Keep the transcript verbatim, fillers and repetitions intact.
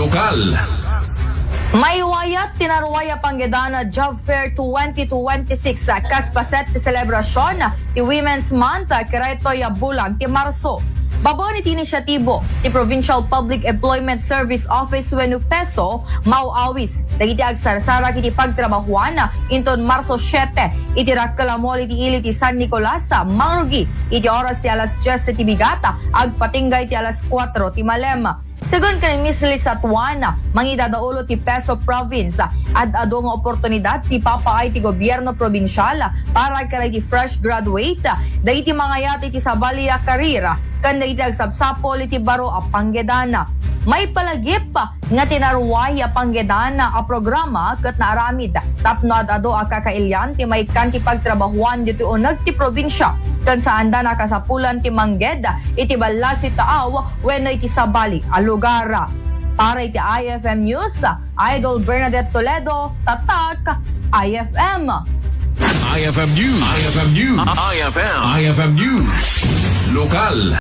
Lokal. Maiwayat ti naruay a panggedan a Job Fair twenty twenty-six, kas paset ti selebrasyon ti Women's Month, karetoy a bulan ti Marso. Babaen iti inisyatibo ti Provincial Public Employment Service Office wenno PESO, maawis dagiti agsarsarak iti pagtrabahuan inton Marso siete iti Rakkel a Mall iti ili ti San Nicolas, mangrugi iti oras ti alas dies ti bigat, agpatingga iti alas kuatro ti malem. Segun ken Miss Liz Satuan, mangidadaulo ti PESO Province, ad-adu nga oportunidad ti ipapaay ti gobierno probinsial para kadagiti fresh graduate, dagiti mangayat iti sabali a karir, ken dagiti agsapsapul iti baro a panggedan. Maipalagip nga ti naruay a panggedan a programa ket naaramid tapno ad-adu a kakailian ti maikkan ti pagtrabahuan ditoy uneg ti probinsia, ken saanda nakasapulan ti mangged iti ballasitaaw wenno iti sabali a lugar. Para iti I F M News, Idol Bernadette Toledo, Tatak, I F M. I F M News. I F M News. I F M. I F M News. Lokal.